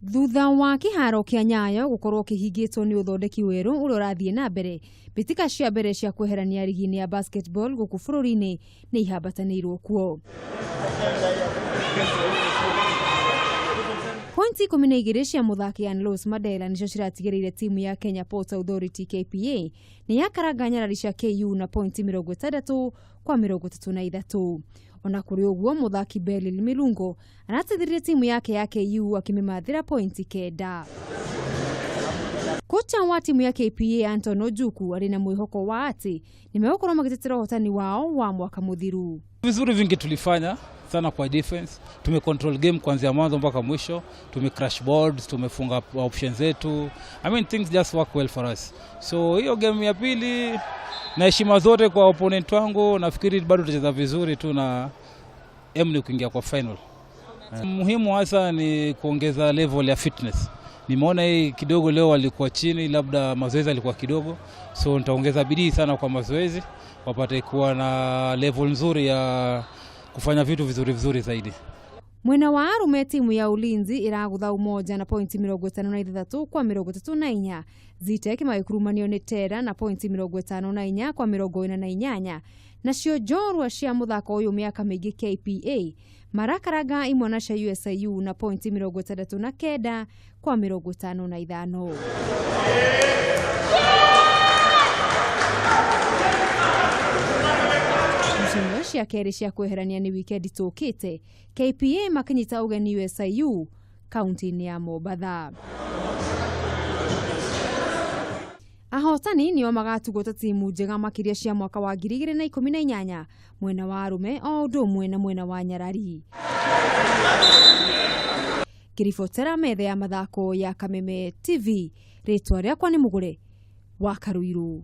Thutha wa kĩharo kĩa Nyayo gũkorwo kĩhingĩtwo nĩ ũthondeki werũ ũrĩa ũrathiĩ na mbere, mbĩtĩka cia mbere cia kweherania rigi-inĩ ya basketball gũkũ bũrũri-inĩ nĩ ihambatanĩirwo kuo. Pointi 12 cia mũthaki Anlos Mandela nĩcio ciratigĩrĩire timu ya Kenya Ports Authority KPA nĩ yakaranga nyarari cia KU na pointi 60 kwa 33. Ona kũrĩ ũguo mũthaki Belil Milungo arateithirie timu yake ya KU akĩmĩmathĩra pointi 9. Kocha wa timu ya KPA Anton Ojuku arĩ na mwĩhoko wa atĩ nĩmegũkorwo magĩtetera ũhotani wao wa mwaka mũthiru. Vizuri vingi tulifanya sana kwa defense, tumecontrol game kuanzia mwanzo mpaka mwisho, tume crash boards, tumefunga options zetu. I mean, things just work well for us. So hiyo game ya pili, na heshima zote kwa opponent wangu, nafikiri bado tutacheza vizuri tu na aim ni kuingia kwa final. Muhimu hasa ni kuongeza level ya fitness. Nimeona hii kidogo leo walikuwa chini, labda mazoezi alikuwa kidogo, so nitaongeza bidii sana kwa mazoezi wapate kuwa na level nzuri ya kufanya vitu vizuri vizuri zaidi. Mwena wa arume timu ya Ulinzi iragutha Umoja na pointi 56 kwa 34. Zitek magĩkurumanio nĩ Tera na pointi 54 kwa 48. Nacio njorua cia mũthako ũyũ mĩaka mĩingĩ KPA marakaranga imwana cia USIU na pointi 69 kwa 55. Ngucanio cia kerĩ cia kweherania nĩ wikendi tũkĩte KPA makinyita ũgeni USIU kaunti-inĩ ya Mombatha. Ahotani nĩo magatugwo ta timu njega makĩria cia mwaka wa 2018 mwena wa arũme o ũndũ ũmwe na mwena wa nyarari. Ngĩribotera metha ya mathako ya Kameme TV, rĩtwa rĩakwa nĩ Mũgũre wa Karuiru.